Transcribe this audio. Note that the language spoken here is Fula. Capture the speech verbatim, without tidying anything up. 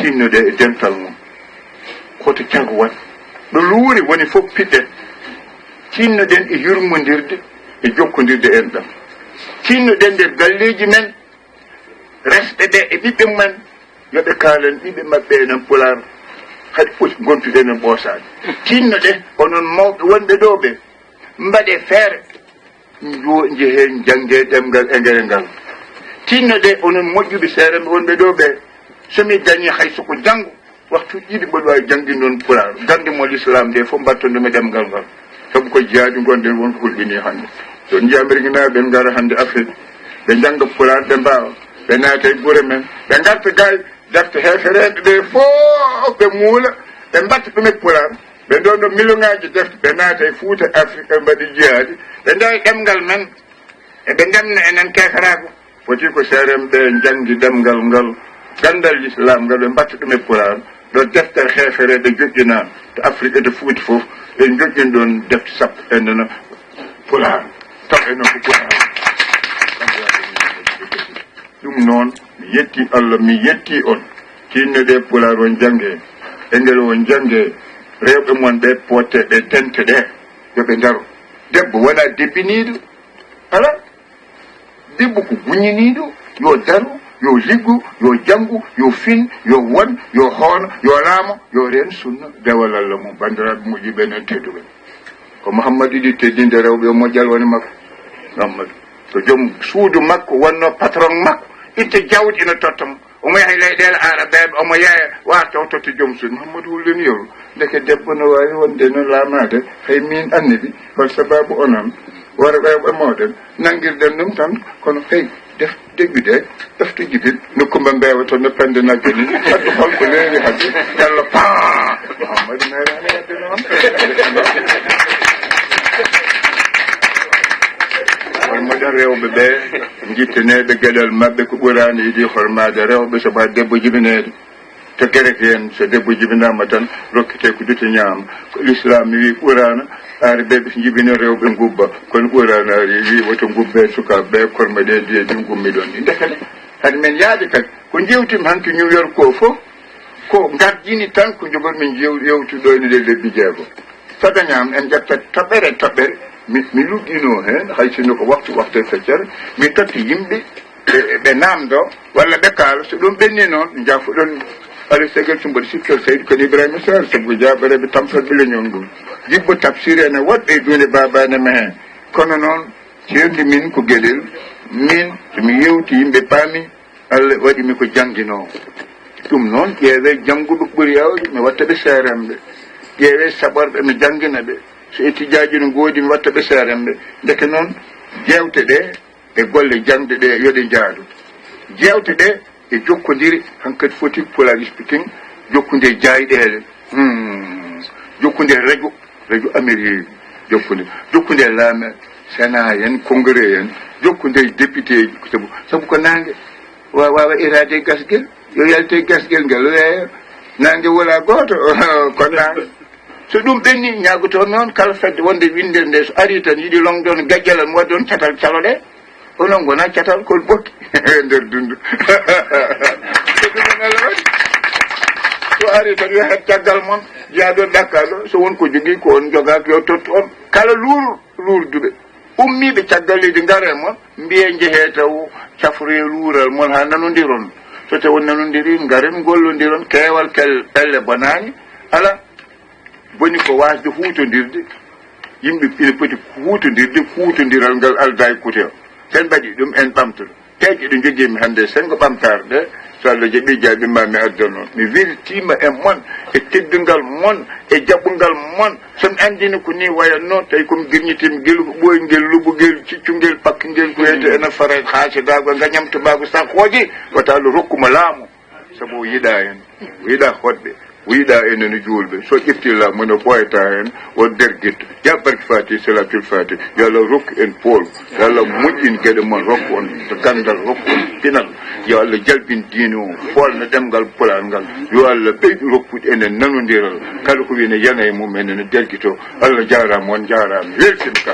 Tinnoɗen e dental mum. Hoto cago wat. Ɗo luure woni fof piɗɗen. Tinnoɗen e yurmondirde e jokkondirde enɗam. Tinnoɗen nder galleeji men, resɓe ɓe e ɓiɓɓe mumen, yo ɓe kaalan ɓiɓɓe maɓɓe enen Pulaar, haɗi poti ngontuɗen en ɓoosaade. Tinnoɗen, onon mawɓe wonɓe ɗo ɓe, mbaɗee feere, njo-, njehee njanngee ɗemngal engere ngal. Tinnoɗen, onon moƴƴuɓe seerenɓe wonɓe ɗo ɓe, so mi dañii hay so ko janngo, waktu ɗiɗi mboɗo waawi jannginde on Pulaar. Gannde mo Lislaam ɗe fof mbatton ɗum e ɗemngal ngal. Sabu ko jihaadi ngonɗen won ko hulɓinii hannde. So on njiyaa Ameriknaaɓe ɓe ngara hannde Afrik, ɓe njannga Pulaar, ɓe mbaawa, ɓe naata e gure men, ɓe ngarta gay defte heefereeɓe ɓe fof, ɓe muula, ɓe mbatta ɗum e Pulaar. Ɓe ɗon ɗo miliyonaaji defte, ɓe naata e Fuuta, Afrik, ɓe mbaɗi jihaadi, ɓe njaha e ɗemngal men, eɓe ndemna enen keeferaagu. Foti ko seerenɓe njanngi ɗemngal ngal, ganndal Lislaam ngal, ɓe mbatta ɗum e Pulaar. Ɗo deftere heefereeɓe joƴƴinaa to Afrik e to Fuuta fof, ɓe joƴƴini ɗoon defte sappo e nana Pulaar. Taw enen ko Pulaar. Ɗum noon, mi yetti Allah, mi yetti on. Tinnoɗee Pulaar on jannge, engel on jannge, rewɓe mon ɓe poote, ɓe tente ɗe, yo ɓe ndaro. Debbo wona debbiniiɗo, alaa. Debbo ko guñiniiɗo, yo daru, yo liggu, yo janngu, yo fin, yo won, yo hoono, yo laamo, yo reen sunna, dewal Allah mum. Banndiraaɓe moƴƴuɓe, enen tedduɓe. Ko Muhammadu yiɗi teddinde rewɓe e moƴƴal woni makko. Muhammadu ko joom suudu makko, wonno patron makko, itta jawdi ina totta mo. Omo yaha e leyɗeele Arabeeɓe, omo yeeya, warta o totta joom suudu. Muhammadu wullini yeru. Ndeke debbo no waawi wonde no laamaade, hay miin Annabi, hol sabaabu onon worɓe e mooɗon nanngirɗen ɗum tan, kono hey, def, deƴƴude, ɗofto jibin, no Kumba Mbeewa toon, no pende nagge ni, addu hol ko leeri hadde, Yalla paa! Muhammadu meeraani waɗde noon. Hol moɗon rewɓe ɓe, jitteneeɓe geɗal maɓɓe ko Quraana yiɗi hormaade rewɓe, sabu debbo jibineede. To Gerek en, so debbo jibinaama tan, rokkete ko dute ñaama. Ko Lislaam wi Quraana, Arabeeɓe so njibini rewɓe ngubba, kono Quraana ari wi woto ngubbe sukaaɓe ɓe, korma ɗe diye ɗum ngummi ɗon. Ndekete, hade men yaade kadi, ko njeewtimi hanki New York ko fof, ko gardini tan ko njogormi jeew-, yewtude ɗo ene nder lebbi jeego. Tagañaam en njatta toɓɓere toɓɓere, mi, mi lugginoo heen, hay sinno ko waktu, waktu e feccere, mi totti yimɓe, ɓe, ɓe naamndoo, walla ɓe kaala, so ɗum ɓenni noon, njaafoɗon Aly Segal, so mboɗo sikkir Seydi Kono Ibrahima Sall, sabu ko jaaɓoreeɓe tampat ɓe leñol ngol. Jibbo tafsir ene woɗɓe e duunde baabane ma heen. Kono noon, ceerndi min ko geɗel, min, so mi yewti yimɓe paami, Allah waɗi mi ko jannginoowo. Ɗum noon, ƴeewee jannguɓe ɓuri heewde, mi watta ɓe seeremɓe. Ƴeewee saɓorɓe, mi janngina ɓe. So étudiant ji no ngoodi, mi watta ɓe seeremɓe. Ndeke noon, jeewte ɗe e golle jaŋde ɗe, yo ɗe njaadu. Jeewte ɗe e jokkondire, hankadi foti Pulaar speaking, jokkude e jaayɗeele. Hmm. Jokkude e radio, radio Amérique, jokkude, jokkude e laame, Sénat en, Congrès en, jokkude e député ji, sabu, sabu ko naange. Wa-, waawa iraade e gasgel, yo yalte e gasgel ngel, weeyo. Naange wala gooto, ko naange. So ɗum ɓenni, ñaagotoo noon kala fedde wonde winndere nde, so ari tan yiɗi longde on gajjalal, mi waɗa on catal caloɗe. Onon ngona catal kol ɓokki e nder dundu. Ko ɗum en Allah waɗi. So ari tan yo heɓ caggal mon, jaaɗo ɗakkaɗo, so won ko jogii ko on jogaaki yo tottu on. Kala luur-, luurduɓe, ummiiɓe caggal leydi, ngare mon, mbiye njehee taw cafroye luural mon haa nanondiron. So taw on nanondiri, ngaren ngollondiron, keewal kel-, pelle bonaani, ala. Boni ko waasde huutondirde, yimɓe ina poti huutondirde, huutondiral ngal aldaa e kute o. So en mbaɗii ɗum, en ɓamtoto. Peeje ɗe njogiimi hannde, senngo ɓamtaare nde, so Allah jaɓii, jaaɓi ma mi addono. Mi weltiima e mon, e teddungal mon, e jaɓungal mon. So mi anndino ko nii wayatnoo, tawi ko mi girñitiima, ngel ko ɓooyngel, luɓungel, ciccungel, pakkungel, ko wiyetee ena fara haasidaagu, ngañam tubaagu, sahooji, wata Allah rokku mo laamu. Sabu o yiɗaa en, o yiɗaa hoɗɓe, o yiɗaa enen juulɓe. So ƴeftii laamu ne, o ɓooyataa heen, o dergitto. Ya barke Faati, Salaatul Faati, yo Allah rokku en pool, yo Allah moƴƴin geɗe mon, rokku on ganndal, rokku on pinal. Yo Allah jalbin diine o, foolna ɗemngal Pulaar ngal. Yo Allah ɓeydu rokkude enen nanondiral. Kala ko wiyetee yana e mum, enen dergito. Allah jaaraama, on njaaraama. Weltin ka.